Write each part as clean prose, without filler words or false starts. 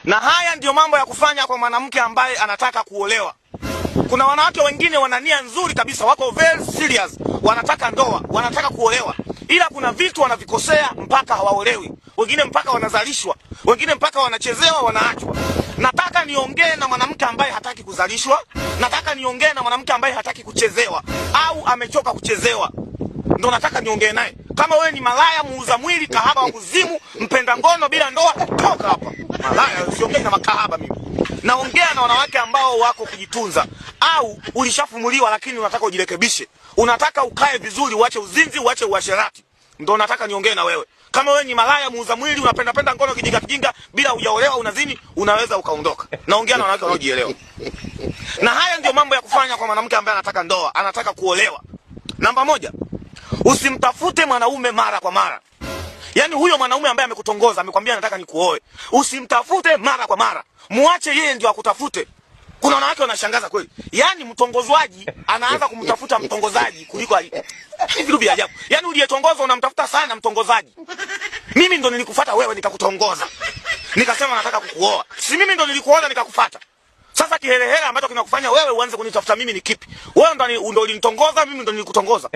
Na haya ndiyo mambo ya kufanya kwa mwanamke ambaye anataka kuolewa. Kuna wanawake wengine wana nia nzuri kabisa, wako very serious, wanataka ndoa, wanataka kuolewa, ila kuna vitu wanavikosea mpaka hawaolewi. Wengine mpaka wanazalishwa, wengine mpaka wanachezewa, wanaachwa. Nataka niongee na mwanamke ambaye hataki kuzalishwa, nataka niongee na mwanamke ambaye hataki kuchezewa au amechoka kuchezewa, ndo nataka niongee naye. Kama wewe ni malaya, muuza mwili, kahaba wa kuzimu, mpenda ngono bila ndoa, toka hapa. Malaya, usiongee na makahaba mimi. Naongea na wanawake ambao wako kujitunza, au ulishafumuliwa lakini unataka ujirekebishe, unataka ukae vizuri, uache uzinzi, uache uasherati, ndo nataka niongee na wewe. Kama wewe ni malaya, muuza mwili, unapenda penda ngono kijinga kijinga, bila hujaolewa, unazini, unaweza ukaondoka. Naongea na wanawake wanaojielewa. Na haya ndio mambo ya kufanya kwa mwanamke ambaye anataka ndoa, anataka kuolewa. Namba moja, usimtafute mwanaume mara kwa mara. Yaani huyo mwanaume ambaye amekutongoza, amekwambia nataka nikuoe, usimtafute mara kwa mara, muache yeye ndio akutafute. Kuna wanawake wanashangaza kweli, yaani mtongozwaji anaanza kumtafuta mtongozaji kuliko ali. Ni vitu vya ajabu. Yaani uliyetongozwa unamtafuta sana mtongozaji. Mimi ndo nilikufuata wewe nikakutongoza, nikasema nataka kukuoa. Si mimi ndo nilikuona nikakufuata. Sasa kihelehele ambacho kinakufanya wewe uanze kunitafuta mimi ni kipi? Wewe ndo ulinitongoza, mimi ndo nilikutongoza.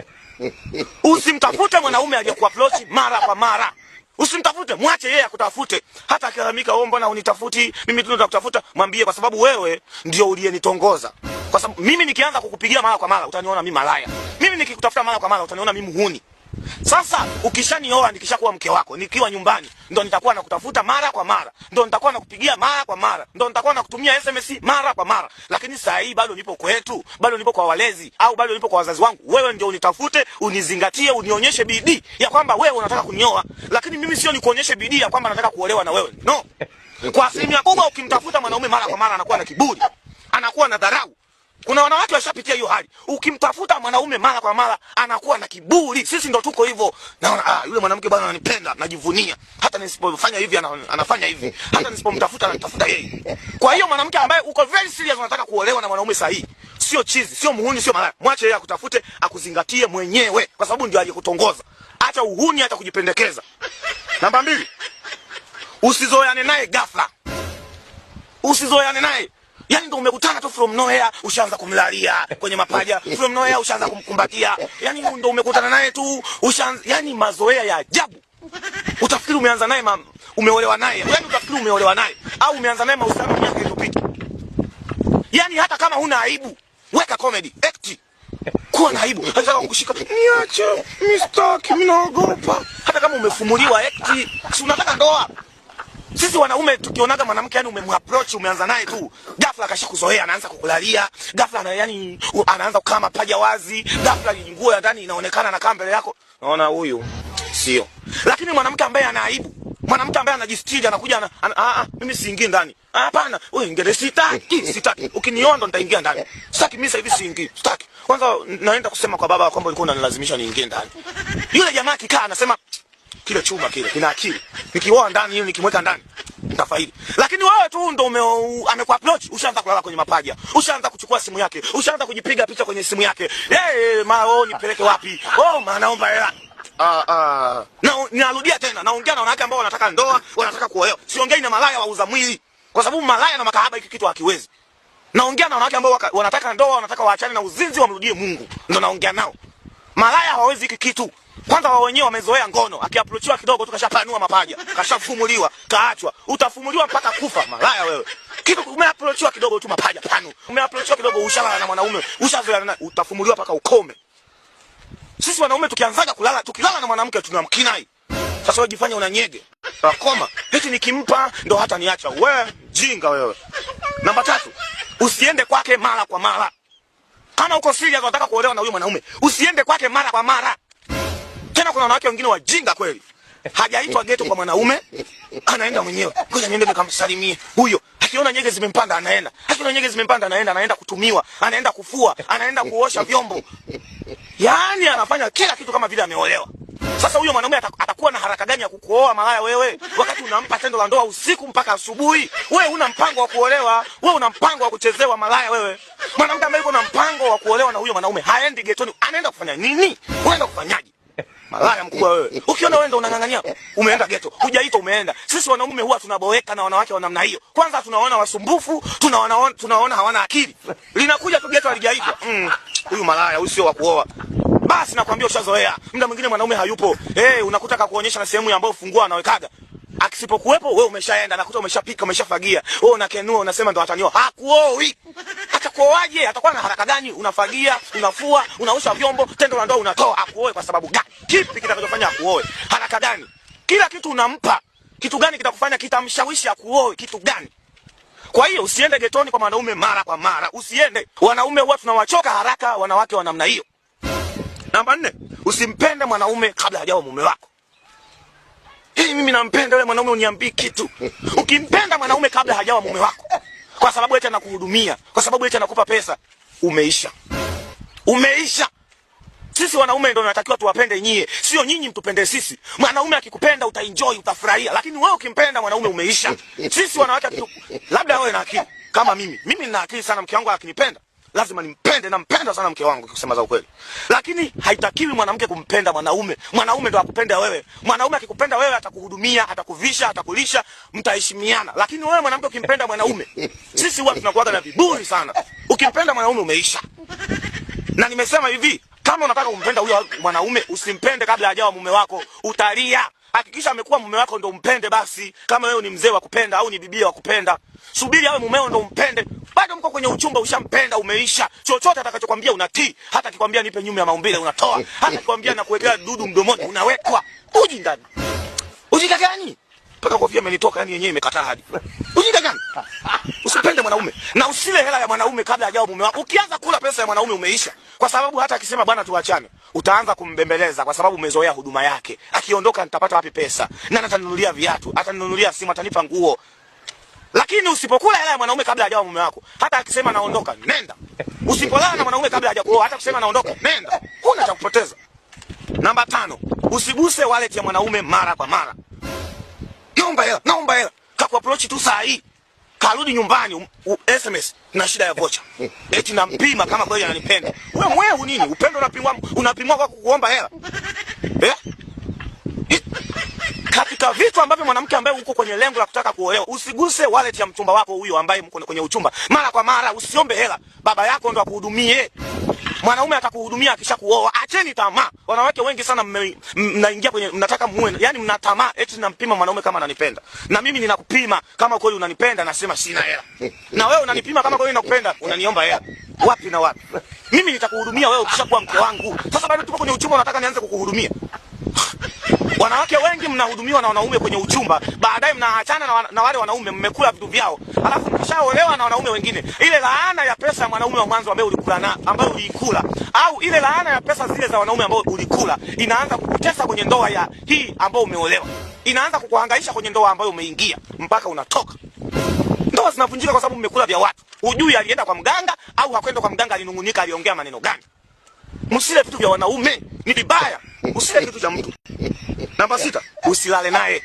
Usimtafute mwanaume aliyekuapproach mara kwa mara. Usimtafute, mwache yeye akutafute. Hata akilalamika, wewe mbona unitafuti? Mimi tu ndo nakutafuta, mwambie kwa sababu wewe ndio uliyenitongoza. Kwa sababu mimi nikianza kukupigia mara kwa mara utaniona mimi malaya. Mimi nikikutafuta mara kwa mara utaniona mimi muhuni. Sasa ukishanioa, nikishakuwa mke wako, nikiwa nyumbani, ndo nitakuwa nakutafuta mara kwa mara, ndo nitakuwa nakupigia mara kwa mara, ndo nitakuwa nakutumia SMS mara kwa mara. Lakini saa hii bado nipo kwetu, bado nipo kwa walezi au bado nipo kwa wazazi wangu. Wewe ndio unitafute, unizingatie, unionyeshe bidii ya kwamba wewe unataka kunioa, lakini mimi sio nikuonyeshe bidii ya kwamba nataka kuolewa na wewe. No. Kwa asilimia kubwa ukimtafuta mwanaume mara kwa mara anakuwa na kiburi, anakuwa na dharau. Kuna wanawake washapitia hiyo hali. Ukimtafuta mwanaume mara kwa mara anakuwa na kiburi. Sisi ndo tuko hivyo. Naona yule mwanamke bwana ananipenda, najivunia. Hata nisipofanya hivi anafanya hivi. Hata nisipomtafuta ananitafuta yeye. Kwa hiyo mwanamke ambaye uko very serious unataka kuolewa na mwanaume sahihi, sio chizi, sio muhuni, sio malaya. Mwache yeye akutafute, akuzingatie mwenyewe kwa sababu ndio aliyekutongoza. Acha uhuni, acha kujipendekeza. Namba mbili, usizoeane naye ghafla. Usizoeane naye. Yaani ndo umekutana tu from nowhere ushaanza kumlalia kwenye mapaja, from nowhere ushaanza kumkumbatia. Yaani ndo umekutana naye tu ushaanza, yaani mazoea ya ajabu. Utafikiri umeanza naye umeolewa naye. Yaani utafikiri umeolewa naye au umeanza naye mahusiano miaka iliyopita. Yaani hata kama huna aibu, weka comedy, act. Kuwa na aibu. Hata kama kushika, niache, mimi sitaki, mimi naogopa. Hata kama umefumuliwa act, si unataka ndoa. Sisi wanaume tukionaga mwanamke yani umemapproach, umeanza naye tu, ghafla akashakuzoea, anaanza kukulalia, ghafla ana yani anaanza kukaa mapaja wazi, ghafla nguo ya ndani inaonekana anakaa mbele yako. Naona huyu sio. Lakini mwanamke ambaye ana aibu, mwanamke ambaye anajistiri anakuja mimi siingii ndani. Ah, hapana, wewe ingia, sitaki, sitaki. Ukinioa ndo nitaingia ndani. Sitaki mimi sasa hivi siingii, sitaki. Kwanza naenda kusema kwa baba kwamba ulikuwa unanilazimisha niingie ndani. Yule jamaa akikaa anasema kile chuma kile kina akili. Nikioa ndani hiyo nikimweka ndani nitafaidi. Lakini wewe tu ndo amekuapproach, ushaanza kulala kwenye mapaja, ushaanza kuchukua simu yake, ushaanza kujipiga picha kwenye simu yake. Eh, hey, ma oh, nipeleke wapi? Oh, ma naomba hela. Na narudia tena, naongea na wanawake ambao wanataka ndoa, wanataka kuolewa. Siongei na malaya wauza mwili. Kwa sababu malaya na makahaba hiki kitu hakiwezi. Naongea na wanawake ambao wanataka ndoa, wanataka waachane na uzinzi, wamrudie Mungu. Ndo naongea nao. Malaya hawawezi hiki kitu. Kwanza wao wenyewe wamezoea ngono. Akiapproachiwa kidogo tu kashapanua mapaja, kashafumuliwa, kaachwa. Utafumuliwa mpaka kufa malaya wewe. Kitu umeapproachiwa kidogo tu mapaja panu. Umeapproachiwa kidogo ushalala na mwanaume, ushazoea na utafumuliwa mpaka ukome. Sisi wanaume tukianzaga kulala, tukilala na mwanamke tunamkinai. Sasa wewe jifanya una nyege. Akoma. Eti nikimpa ndo hata niacha. We jinga wewe. Namba tatu, usiende kwake mara kwa mara. Kama uko serious unataka kuolewa na huyo mwanaume, usiende kwake mara kwa mara. Tena kuna wanawake wengine wajinga kweli. Hajaitwa geto kwa mwanaume, anaenda mwenyewe. Ngoja niende nikamsalimie huyo. Akiona nyege zimempanda anaenda. Akiona nyege zimempanda anaenda, anaenda kutumiwa, anaenda kufua, anaenda kuosha vyombo. Yaani anafanya kila kitu kama vile ameolewa. Sasa huyo mwanaume atakuwa na haraka gani ya kukuoa malaya wewe, wakati unampa tendo la ndoa usiku mpaka asubuhi? Wewe una mpango wa kuolewa, wewe una mpango wa kuchezewa malaya wewe. Mwanamke ambaye yuko na mpango wa kuolewa na huyo mwanaume haendi getoni, anaenda kufanya nini? Unaenda kufanyaje? Malaya mkubwa wewe. Ukiona wewe ndo unang'ang'ania, umeenda ghetto. Hujaitwa umeenda. Sisi wanaume huwa tunaboeka na wanawake wa namna hiyo. Kwanza tunaona wasumbufu, tunaona hawana akili. Linakuja tu ghetto halijaitwa. Huyu malaya, huyu sio wa kuoa. Basi nakwambia ushazoea. Muda mwingine mwanaume hayupo. Unakuta kakuonyesha na sehemu ambayo funguo anawekaga. Akisipokuwepo wewe umeshaenda, nakuta umeshapika, umeshafagia. Wewe unakenua, unasema ndo atanioa. Hakuoi. Atakuoaje? Atakuwa na haraka gani? Unafagia, unafua, unaosha vyombo, tendo la ndoa unatoa. Akuoe kwa sababu gani? Kipi kitakachofanya akuoe? Haraka gani? Kila kitu unampa. Kitu gani kitakufanya kitamshawishi akuoe? Kitu gani? Kwa hiyo usiende getoni kwa mwanaume mara kwa mara. Usiende. Wanaume huwa tunawachoka haraka wanawake wa namna hiyo. Namba 4, usimpende mwanaume kabla hajawa mume wako. Hii mimi nampenda yule mwanaume, uniambie kitu. Ukimpenda mwanaume kabla hajawa mume wako, kwa sababu eti anakuhudumia, kwa sababu eti anakupa pesa, umeisha. Umeisha. Sisi wanaume ndio tunatakiwa tuwapende nyie, sio nyinyi mtupende sisi. Mwanaume akikupenda utaenjoy, utafurahia, lakini wewe ukimpenda mwanaume umeisha. Sisi wanawake labda wewe na akili kama mimi. Mimi nina akili sana, mke wangu akinipenda lazima nimpende, nampenda sana mke wangu kusema za ukweli. Lakini haitakiwi mwanamke kumpenda mwanaume. Mwanaume ndo akupenda wewe. Mwanaume akikupenda wewe atakuhudumia, atakuvisha, atakulisha, mtaheshimiana. Lakini wewe mwanamke ukimpenda mwanaume, sisi huwa tunakuwa na viburi sana. Ukimpenda mwanaume umeisha. Na nimesema hivi, kama unataka kumpenda huyo mwanaume usimpende kabla hajawa mume wako, utalia. Hakikisha amekuwa mume wako ndo umpende basi. Kama wewe ni mzee wa kupenda au ni bibia wa kupenda, subiri awe mumeo ndo umpende. Bado mko kwenye uchumba, ushampenda, umeisha. Chochote atakachokwambia unatii. Hata akikwambia nipe nyume ya maumbile unatoa. Hata akikwambia nakuwekea dudu mdomoni unawekwa. Ujinga. Ujinga gani? Mpaka kofia imenitoka, yani yenyewe imekataa hadi. Ujinga gani? Usipende mwanaume na usile hela ya mwanaume kabla hajawa mume wako. Ukianza kula pesa ya mwanaume umeisha. Kwa sababu hata akisema bwana tuachane, utaanza kumbembeleza kwa sababu umezoea huduma yake. Akiondoka nitapata wapi pesa? Nani ataninunulia viatu? Ataninunulia simu, atanipa nguo. Lakini usipokula hela ya mwanaume kabla hajawa mume wako, hata akisema naondoka, nenda. Usipolala na mwanaume kabla hajakuoa, hata akisema naondoka, nenda. Huna cha kupoteza. Namba 5, usiguse wallet ya mwanaume mara kwa mara. Naomba hela, naomba hela. Kakuapproach tu saa hii. Karudi nyumbani SMS na shida ya vocha. Eti nampima kama kweli ananipenda. Wewe mwehu nini? Upendo unapimwa kwa kuomba hela. Katika vitu ambavyo mwanamke ambaye uko kwenye lengo la kutaka kuolewa, usiguse wallet ya mchumba wako huyo ambaye mko kwenye uchumba. Mara kwa mara usiombe hela. Baba yako ndo akuhudumie. Mwanaume atakuhudumia akishakuoa. Acheni tamaa. Wanawake wengi sana mnaingia kwenye, mnataka muwe, yani mna tamaa eti nampima mwanaume kama ananipenda. Na mimi ninakupima kama kweli unanipenda, nasema sina hela. Na wewe unanipima kama kweli nakupenda, unaniomba hela. Wapi na wapi? Mimi nitakuhudumia wewe ukishakuwa mke wangu. Sasa bado tupo kwenye uchumba, unataka nianze kukuhudumia? Wanawake wengi mnahudumiwa na wanaume kwenye uchumba, baadaye mnaachana na wale wanaume, mmekula vitu vyao. Alafu mkishaolewa na wanaume wengine, ile laana ya pesa ya mwanaume wa mwanzo ambaye ulikula na ambayo uliikula, au ile laana ya pesa zile za wanaume ambao ulikula, inaanza kukutesa kwenye ndoa ya hii ambayo umeolewa. Inaanza kukuhangaisha kwenye ndoa ambayo umeingia mpaka unatoka. Ndoa zinavunjika kwa sababu mmekula vya watu. Hujui alienda kwa mganga au hakwenda kwa mganga, alinungunika, aliongea maneno gani. Msile vitu vya wanaume, ni vibaya. Usile kitu cha mtu. Namba 6, usilale naye.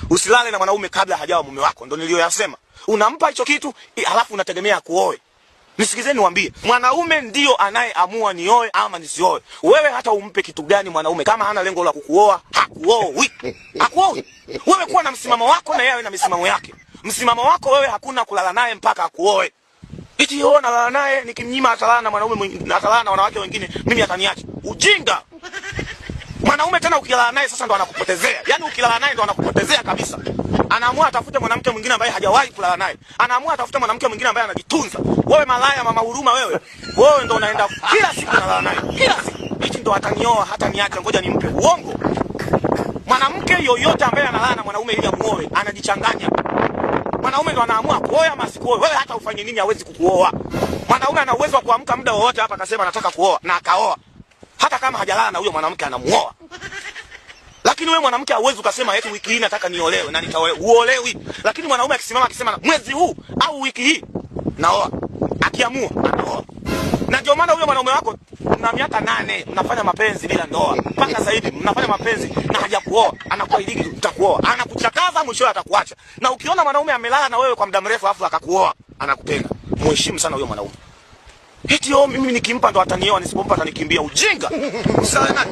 Usilale na mwanaume kabla hajawa mume wako. Ndio niliyoyasema. Unampa hicho kitu, halafu unategemea kuoe. Nisikizeni niwaambie, mwanaume ndio anayeamua nioe ama nisioe. Wewe hata umpe kitu gani mwanaume, kama hana lengo la kukuoa, hakuoi. Hakuoi. Wewe kuwa na msimamo wako na yeye awe na misimamo yake. Msimamo wako wewe, hakuna kulala naye mpaka akuoe. Eti yeye nalala naye, nikimnyima atalala na mwanaume mwingine, atalala na wanawake wengine, mimi ataniacha. Ujinga. Mwanaume tena ukilala naye sasa ndo anakupotezea. Yaani ukilala naye ndo anakupotezea kabisa. Anaamua atafute mwanamke mwingine ambaye hajawahi kulala naye. Anaamua atafute mwanamke mwingine ambaye anajitunza. Wewe malaya, mama huruma wewe. Wewe ndo unaenda kila siku unalala naye. Kila siku. Hichi ndo atanioa, hataniacha, ngoja nimpe. Uongo. Mwanamke yoyote ambaye analala na mwanaume ili amuoe, anajichanganya. Mwanaume ndo anaamua kuoa ama asikuoe. Wewe hata ufanye nini hawezi kukuoa. Mwanaume ana uwezo wa kuamka muda wowote hapa akasema nataka kuoa na akaoa. Hata kama hajalala na huyo mwanamke anamuoa. Lakini wewe mwanamke hauwezi ukasema eti wiki hii nataka niolewe na nitaolewa. Uolewi. Lakini mwanaume akisimama akisema mwezi huu au wiki hii naoa, akiamua anaoa. Na ndio maana huyo mwanaume wako mna miaka 8 mnafanya mapenzi bila ndoa. Mpaka sasa hivi mnafanya mapenzi na hajakuoa, anakuahidi nitakuoa. Anakuchakaza, mwishowe atakuacha. Na ukiona mwanaume amelala na wewe kwa muda mrefu afu akakuoa, anakupenda. Muheshimu sana huyo mwanaume. Eti yo mimi nikimpa ndo atanioa, nisipompa atanikimbia. Ujinga. Usilale naye.